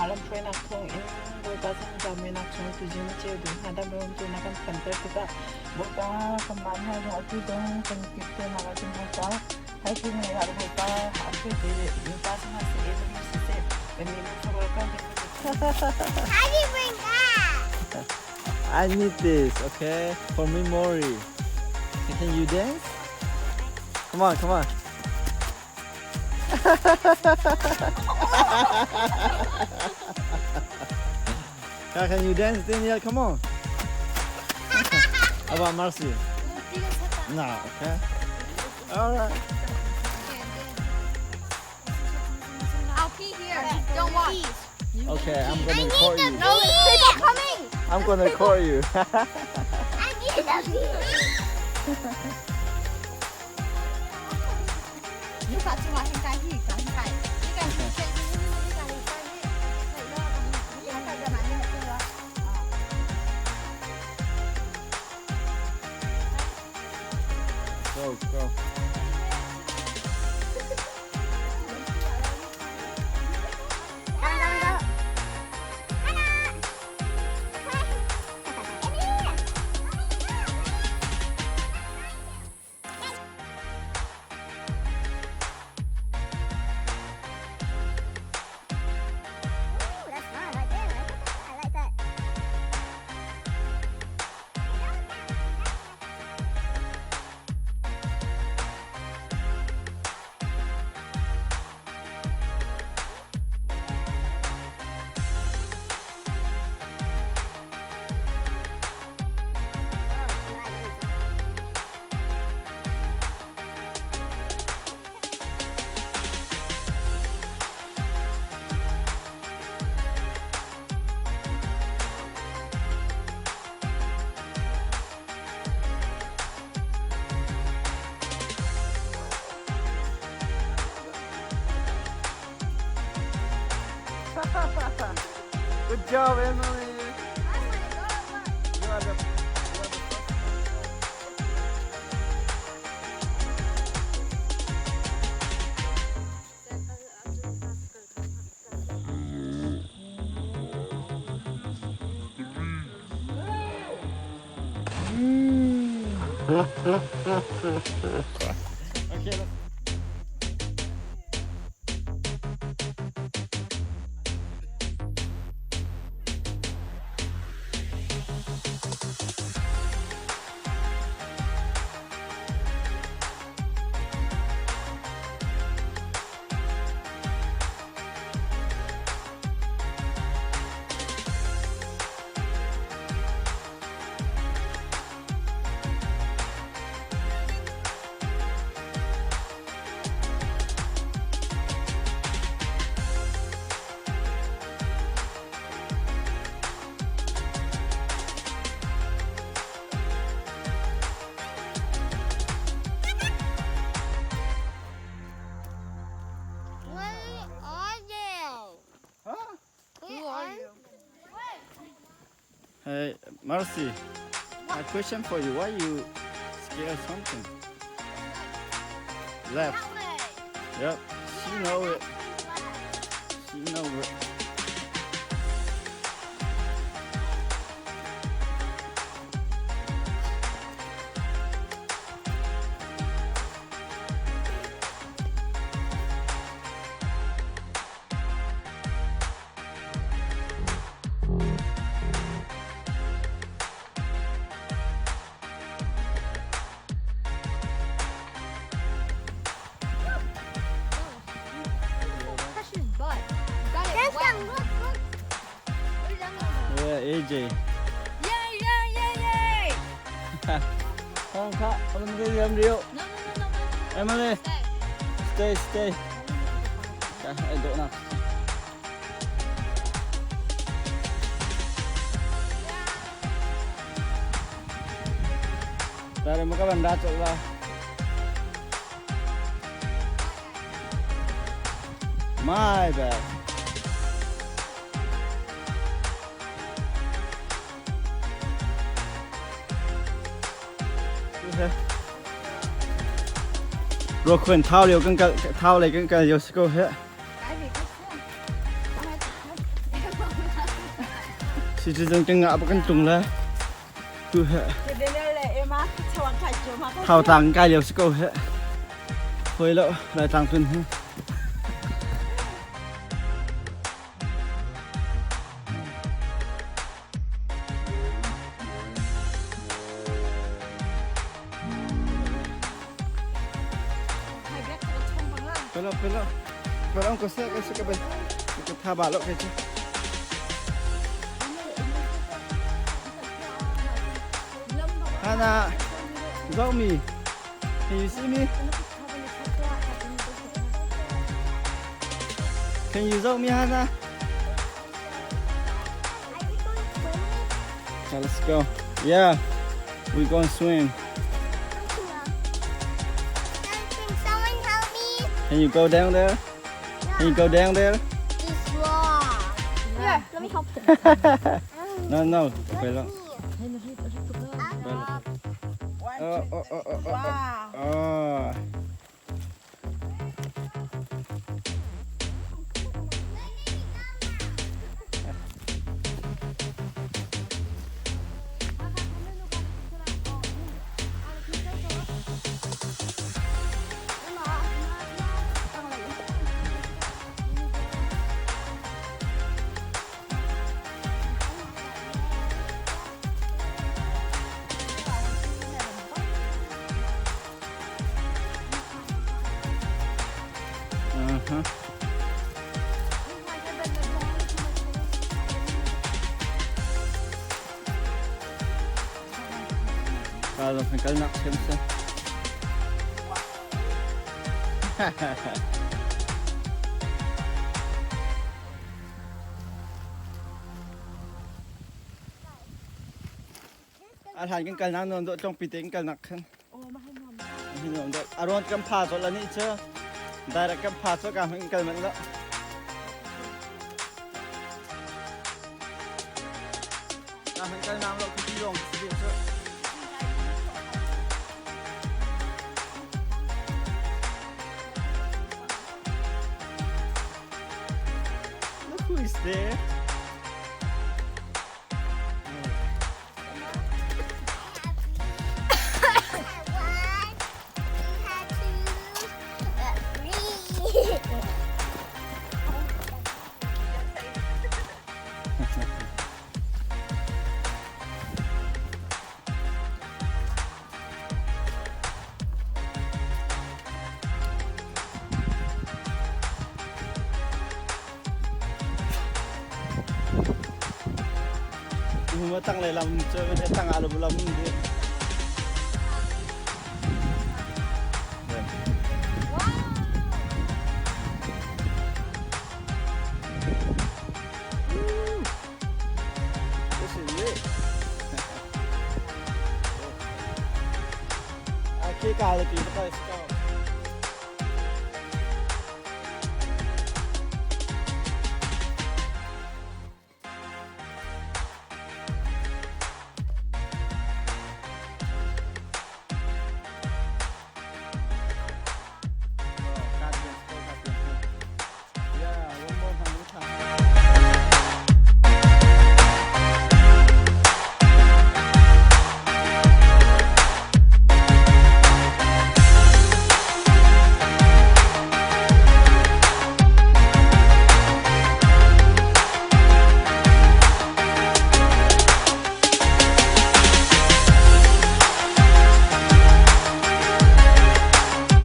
Lamhruainak thawngin Bawipa zungzal muihnak chung tuzing na ceu duh hna dam rum tu na kan phanter tikah Bawipa kanmah hna zong atu dong kan kip te nak ahcun Bawipa hai tu ngei hlah Bawipa a hruaitu Bawipa sangah si Emily siseh kannih lungfawrual kan How do you bring that? I need this, okay? For memory. Can you dance? Come on, come on. Can you dance, Daniel? Come on. How about Marcy? No, okay. All right. I'll pee here. Don't watch. Okay, I'm I gonna need record the you. No, there's people coming. I'm gonna record you. I need the pee. Go, go. Ooh, that's fun right there. I like that. Good job, Emily. You are the, you are the Okay. Let's Where are you? Huh? Where are you? Hey, Marcy, a question for you. Why you scared something? Left. That way. Yep. She know it. She know it. Precious butt. Got it There's wet. some look, look. Yeah, AJ. Yay, yay, yay, yay. Không, không, không đi làm điệu. No, no, no, no, no. Emily, Stay. stay, stay. Cái độ nào. Tara mo ka banda chok My bad. Rồi khuyên thao liều cân cân thao này cân cân yêu go here. Citizen kan ngah kan tlung le tu he Thau tlang kai lio si ko he. Hoi lo lai tlang tun hi. Pelo pelo. Pelo ko sa ko sa ka ba. Ka tha ba lo kai chu. Hana, zoh me. Can you see me? Can you zoh me, Hana? Okay, let's go. Yeah, we going swim. Can someone help me? Can you go down there? Can you go down there? It's long. Yeah, let me help them. No, no. Okay, look. One, Oh, two, oh, oh, oh, oh, wow. oh. Uh-huh. Kalau kan nak sim sa. A hlan kan kal nak nuam dawh tlawng pi te kan kal nak khan. Hi nuam dawh. A ruang kan pha cawt la ni cu. Direct kan pha cawt ka kan kal manh lo. Ka kan kal nak lo khi lawng si cu. Look who is there. One, two, three. Mu tang lei lam cu tang ah lam di. This is it. Okay, ka le pi pa ko.